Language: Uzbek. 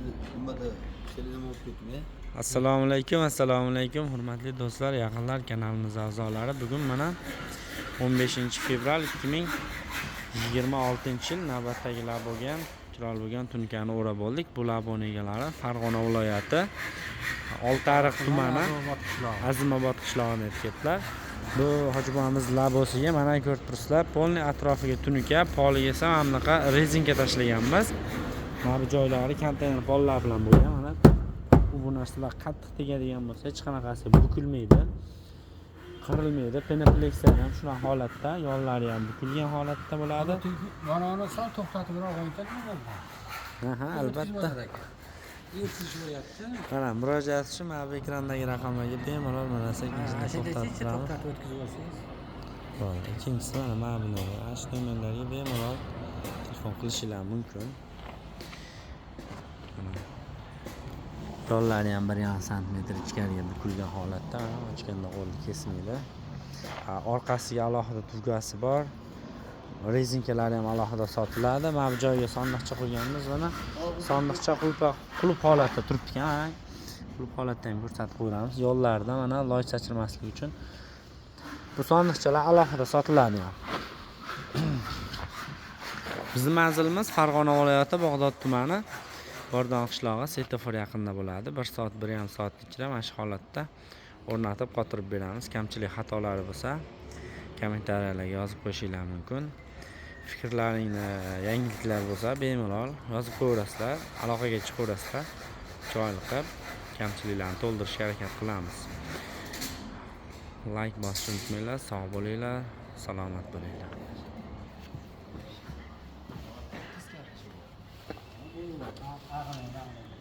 Nimada selena olib ketma. Assalomu alaykum, assalomu alaykum, hurmatli do'stlar, yaqinlar, kanalimiz a'zolari. Bugun mana 15 fevral 2026 yil navbatdagi laboga chiroyli bo'lgan tunkani o'rab oldik. Bu laboni egalari Farg'ona viloyati Oltiariq tumani Azimobod qishlog'ini aytib. Bu hojibamiz labosiga mana ko'rib turibsizlar, polni atrofiga tunuka, poliga esa mana bunaqa rezinka tashlaganmiz. Mana bu joylari konteyner pollar bilan bo'lgan. Mana bu narsalar qattiq tegadigan bo'lsa, hech qanaqasi bukilmaydi, qirilmaydi. Penoplexlar ham shunaqa holatda, yonlari ham bukilgan holatda bo'ladi. Yonog'ini sal to'xtatibroq qo'ysak. Aha, albatta. O'tkazib. Mana murojaat shu mana bu ekrandagi raqamlarga bemalol mana sekinchini to'xtatib turamiz. To'xtatib o'tkazib olsangiz. Bo'ldi. Ikkinchisi mana bunday. Mana shu nomerlarga bemalol telefon qilishinglar mumkin. Mana. Yo'llari ham 1,5 santimetr ichkariga bukilgan holatda, mana ochganda qo'lni kesmaydi. Orqasiga alohida tugasi bor. Rezinkalari ham alohida sotiladi. Mana bu joyga sandiqcha qo'yganmiz, mana sandiqcha qulf holatda turibdi ekan, mana qulf holatda ham ko'rsatib qo'yamiz. Yo'llarida mana loy sachirmaslik uchun bu sandiqchalar alohida sotiladi ham. Bizni manzilimiz Farg'ona viloyati Bag'dod tumani Bordon qishlog'i, svetofor yaqinida bo'ladi. 1 soat, 1,5 soat ichida mana shu holatda o'rnatib qotirib beramiz. Kamchilik xatolari bo'lsa, kommentariyalarga yozib qo'yishinglar mumkin. Fikrlaringni, yangiliklar bo'lsa, bemalol yozib qo'yaverasizlar, aloqaga chiqaverasizlar. Chiroyli qilib kamchiliklarni to'ldirishga harakat qilamiz. Layk bosishni unutmanglar. Sog' bo'linglar, salomat bo'linglar. Ag'ini.